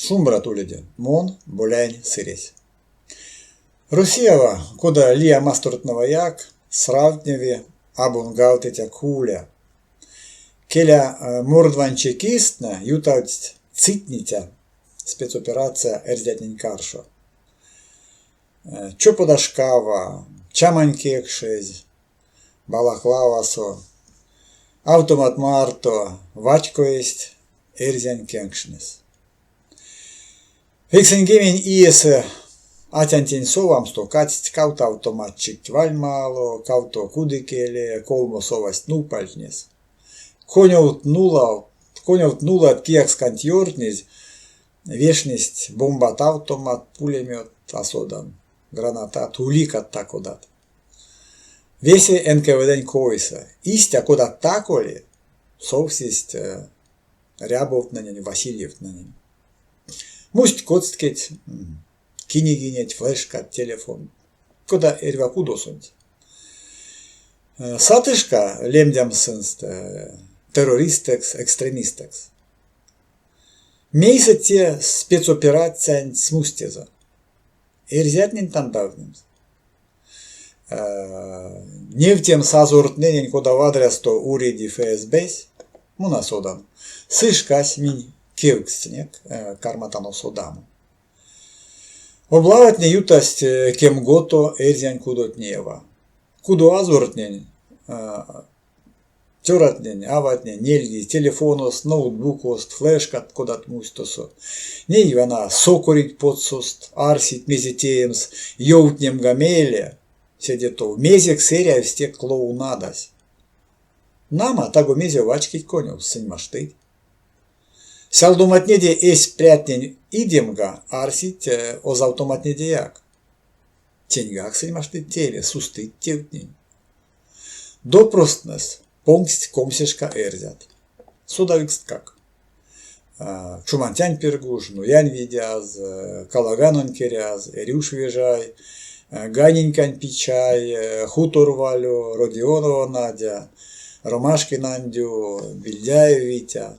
Шумбрат уледе, мон Боляень Сыресь. Россиява, кода лия мастортнэваяк, сравтневи абунгавтыця куля. Келя, мордвань чекисттнэ ютавтсть цитниця спецоперация эрзятнень каршо. Чопода шкава, чамань кекшезь, балаклавасо, автомат марто вачкоесть эрзянь кенкшнес. 90 иесэ атянтень совамсто кадсть кавто автоматчикть вальмало, кавто кудыкеле, колмо совасть нупальтнес. Конёвт нулат кияксканть ёртнезь, вешнесть бомбат автомат, пулемёт, а содан, гранатат, уликат та-кодат. Весе НКВД-нь койсэ, истя кода так-оли, совсесть Рябовтненень, Васильевтненень. Мусть коцткеть, кинигинеть, флешкат, телефон, кода эрьва кудосонть. Сатышка лемдямс сынст террористэкс, экстремистэкс. Мейсэ те спецоперациянть смустезэ? Эрзятнень тандавтнемс. Невтемс азортнэнень кода вадрясто уреди ФСБ-сь, мон а содан. Сы шкась минь кевкстнек, карматано содамо. Облаватне ютасть кемгото эрзянь кудотнева. Кудоазортнэнь Цёратнень, аватнень нельгизь телефоност, ноутбукост, флешкат кодат мусть тосо. Ней вана сокорить потсост, арсить мезе теемс, ёвтнемга мейле, седе тов, мезекс эрявсь те клоунадась. Нама, таго мезе вачкить конёвс, сынь маштыть. Сялдоматнеде эсь прятнень идемга арсить озавтоматнедеяк. Теньгак сынь маштыть тееме, сустыть тевтнень. Допростнэс понгсть комсешка эрзят. Содавиксткак. Чумантянь Пиргуж, Нуянь Видяз, Калаганонь Керяз, Эрюш Вежай, Ганинькань Пичай, Хутор Валё, Родионова Надя, Ромашкин Андю, Бильдяев Витя.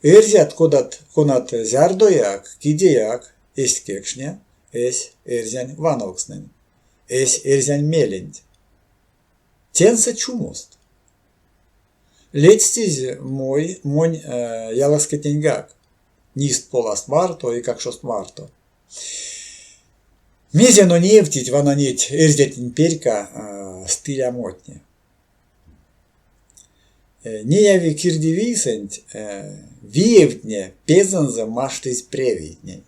Эрзят кодат конат зярдояк, кидеяк эзть кекшне эсь эрзянь вановкстнэнь. Эсь эрзянь меленть. Теньсэ чумост. Ледстизь мой, монь ялакскетненьгак, нист поласт марто, эйкакшост марто. Мезе но невтить вана неть эрзятнень перька стылямотне. Неяви кирдивийсэнть виевтне пезэнзэ маштызь превейтнень.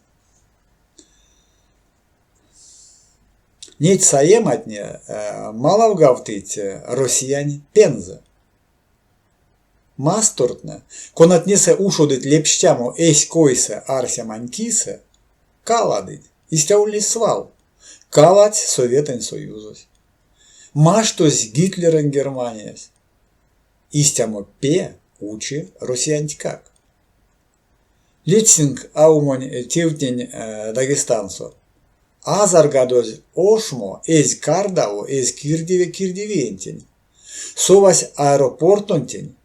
Неть саематне малавгавтыть Россиянь пензэ. Мастортнэ, конатнесэ ушодыть лепштямо эсь койсэ арсемань кисэ, каладыть, истя ульнесь свал, каладсь Советэнь Союзось. Маштозь Гитлерэнь Германиясь. Истямо пе учи Россиянтькак. Ледстинк аумонь тевтнень Дагестансо. Азаргадозь ошмо эзь кардаво, эзь кирдеве кирдивиентень. Совась аэропортонтень,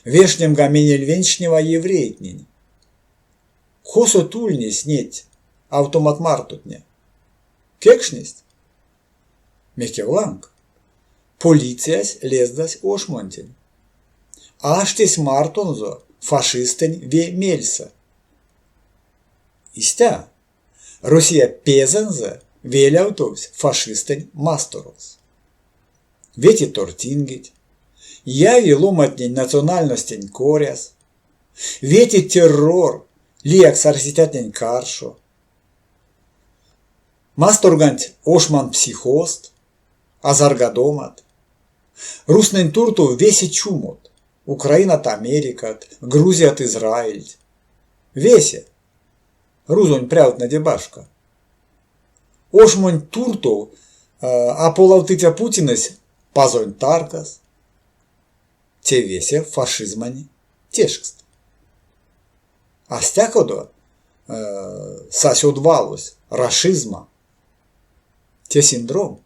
вешнемга менельвенчтнева еврейтнень. Косот ульнесть неть автомат мартотне? Кекшнесть? Мекевланг. Полициясь лездась ошмонтень. Аштесь мартонзо фашистэнь ве мельсэ. Истя, Россия пезэнзэ велявтовсь фашистэнь масторокс. Вети тортингеть, яви ломантнень национальностень коряс, вети террор лиякс арсицятнень каршо. Масторганть ошман психозт, азаргадомат. Рузтнэнь туртов весе чумот: Украинат Америкат, Грузият Израильть. Весе. Рузонь прявтнэде башка. Ошмонть туртов а полавтыця Путинэсь пазонь таркас. Те весе фашизмань тешкст. А стякодо сась од валось рашизма. Те синдром,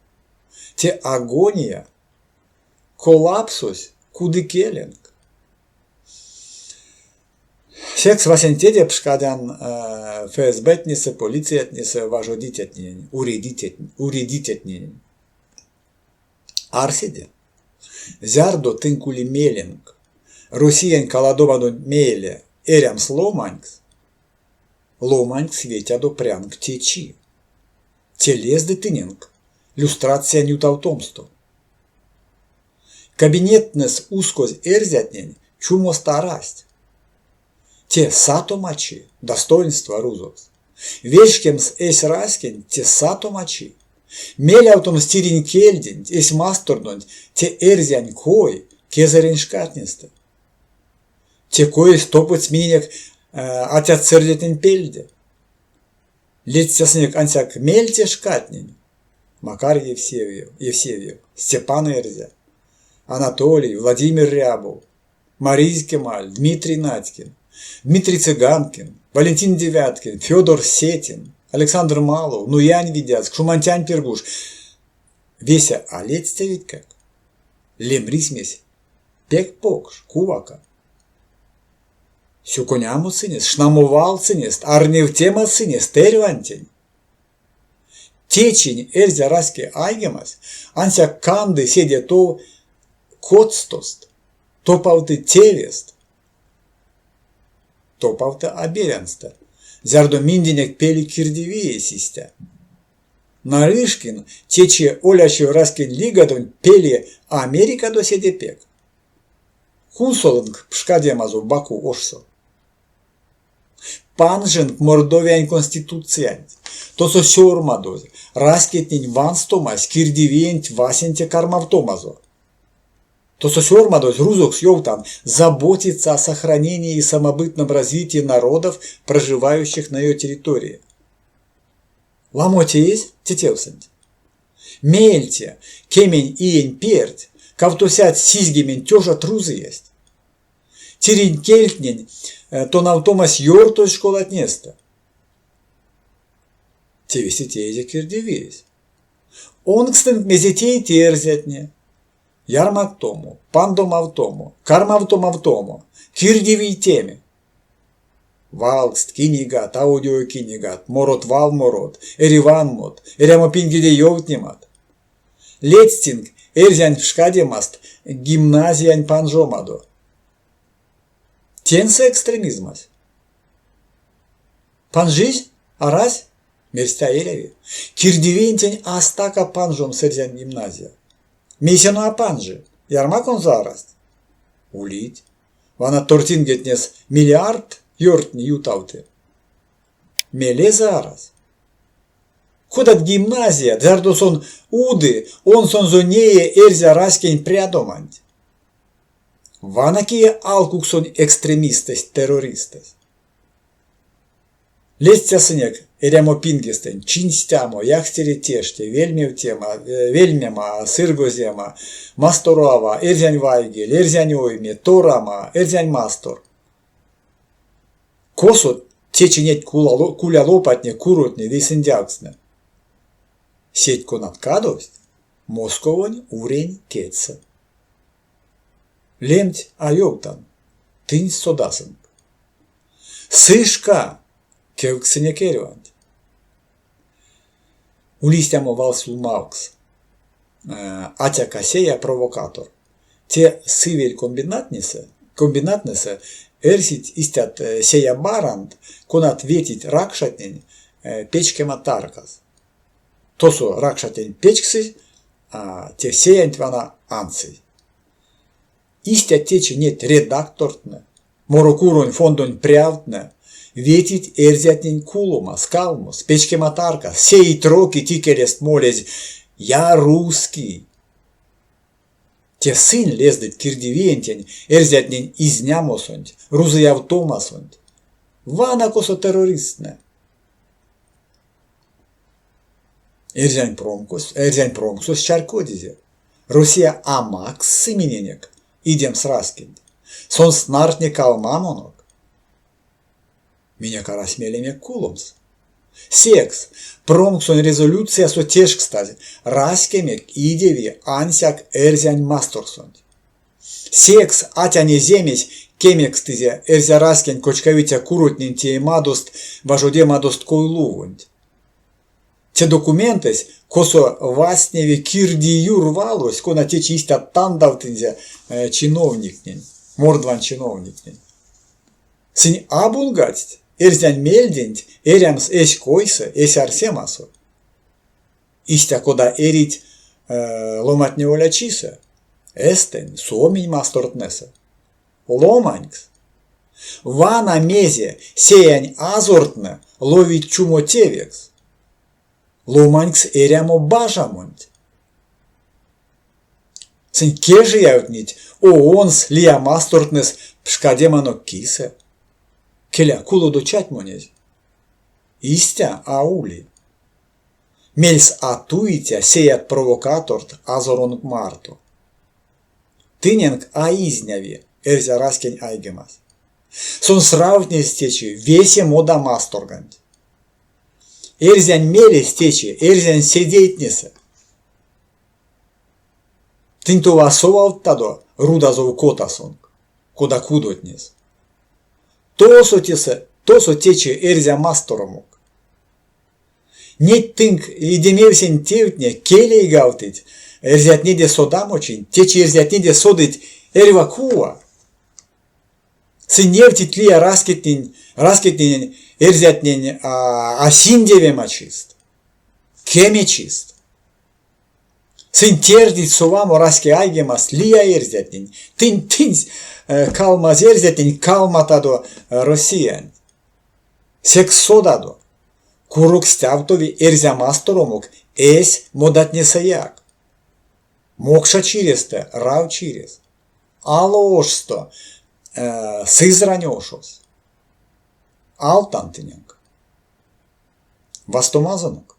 те агония, колапсось кудыкеленк. Секс васенцеде пшкадян ФСБ-тнесэ, полициятнесэ важодицятненень, уредицятненень. Арседе, зярдо тынк ули меленк Россиянь каладомадонть мейле эрямс ломанькс, ломанькс ветядо прянк течи. Те лезды тыненк люстрациянь ютавтомсто. Кабинеттнэс ускозь эрзятнень чумост арасть. Те сатомачи, достоинства рузокс. Вечкемс эсь раськенть те сатомачи. Мелявтомс тиринь кельденть, эсь мастордонть те эрзянь кой кезэрень шкатнестэ. Те коесь топодсь миненек атят-сэрдятнень пельде. Ледстясынек ансяк мельце шкатнень. Макар Евсевьев, Евсевьев, Степан Эрзя, Анатолий, Владимир Рябов, Маризь Кемаль, Дмитрий Надькин, Дмитрий Цыганкин, Валентин Девяткин, Федор Сетин, Александр Малов, Нуянь Видяз, Кшуманцянь Пиргуж. Весе а ледстявитькак. Лемрисьмесь пек покш, кувака. Сюконямо сынест, шнамо вал сынест, арневтема сынест эрьвантень. Течинь эрзя раське айгемась ансяк канды седе тов коцтост, топавты тевест, топавты а берянстэ, зярдо минденек пели кирдивиесь истя. Нарышкин течи олячив раськень лигадонть пели Америкадо седе пек. Кунсолынк пшкадемазо Баку ошсо. Панжинк Мордовиянь Конституциянть. Тосо сёрмадозь, раськетнень ванстомась кирдивиенть васенце кармавтомазо. Тосо сёрмадозь рузокс ёвтан заботиться о сохранении и самобытном развитии народов, проживающих на ее территории. Ламо теезь те тевсэнть. Меельце, кемень иень перть, 270 тёжат рузыясть. Тиринь кельтнень тонавтомась ёртозь школатнестэ. Те весе теезь кирдивиесь. Онкстынк мезе теить эрзятне. Ярмактомо, пандомавтомо, кармавтомавтомо, кирдивийтеме. Валкст, кинигат, аудиокинигат, морот-валморот, эриванмот, эрямопингеде ёвтнемат. Ледстинк эрзянь пшкадемаст гимназиянь панжомадо. Теньсэ экстремизмась. Панжизь? Арась? Мерсть а эряви. Кирдивиентень а стака панжомс эрзянь гимназия. Мейсэ а панжи? Ярмаконзо арасть? Улить. Вана тортингетнес миллиардт ёртни ютавты. Мелезэ арась. Кодат гимназият, зярдо сон уды, онсонзо нее эрзя раськень прядоманть. Вана кие алкуксонь экстремистэсь, террористэсь. Ледстясынек эрямопингестэнть чиньстямо, якстере теште, вельмевтема, вельмема, сыргозема, масторава, эрзянь вайгель, эрзянь ойме, торама, эрзянь мастор. Косо течи неть кулялопатне, куротне, вейсэндявкстнэ? Сеть, конат кадовсть, Московонь урень кедьсэ. Лемть а ёвтан, тынь содасынк. Сы шка, кевкстьсынек эрьванть. Ули истямо валсюлмавкс. Атяка сея провокатор. Те сывель комбинатнесэ, комбинатнесэ эрсить истят сея барант, конат ветить ракшатнень печкема таркас. Тосо ракшатнень печксызь, а те сеянть вана андсызь. Истя течи неть редактортнэ, морокуронь фондонь прявтнэ ветить эрзятнень кулома, скалмос, печкема таркас, сеить рокить икелест молезь «Я русский!». Те сынь лездыть кирдивиентень эрзятнень изнямосонть, рузыявтомасонть. Вана косо террористтнэ. Эрзянь промкс, эрзянь промксось чарькодизе: Россия а макссы миненек идемс раськенть. Сон снартни калмамонок. Минек арась меленек куломс. Секс промксонь резолюциясо тешкстазь, раськенек идеви ансяк эрзянь масторсонть. Секс атянь эземесь. кемекстызе Эрзя раськень кочкавиця куротнень теемадост, важодемадост койлувонть. Те документэсь, косо вастневи кирдиюр валось, кона течи истя тандавтынзе чиновниктнень, мордвань чиновниктнень. Сынь абунгадсть эрзянь мельденть эрямс эсь койсэ, эсь арсемасо. Истя кода эрить ломатне олячисэ, эстэнь, суоминь мастортнэсэ. Ломанькс. Вана мезе сеянь азортнэ ловить чумо тевекс. Ломанькс эрямо бажамонть. Сынь кежиявтнить ООН-с, лия мастортнэс пшкадеманок кисэ. Келя, кулодо чатьмонезь. Истя а ули. Мельс а туиця сеят провокаторт азоронк марто. Тыненк а изняви эрзя раськень айгемась. Сон сравтнесь течи весе мода масторганть. Эрзянь мелесь течи эрзянь седейтнесэ. Тынь тува совавттадо рудазов котасонк, кода кудотнес. Тосо тесэ, тосо течи эрзя масторомок. Неть тынк идемевсень тевтне келейгавтыть эрзятнеде содамочинть, течи эрзятнеде содыть эрьва кува. Сынь невтить лия раськетнень, раськетненень эрзятнень а синдевемачист, кемечист. Сынь тердить совамо раськеайгемаст лия эрзятнень. Тынь тынсь калмазь эрзятнень калматадо Россиянть. Секс содадо, курок стявтови эрзя масторомок эсь модатнесэяк. Мокша чирестэ Рав чирес, Ало ошсто Сызрань ошос. Алтан тыненк. Вастомазонок.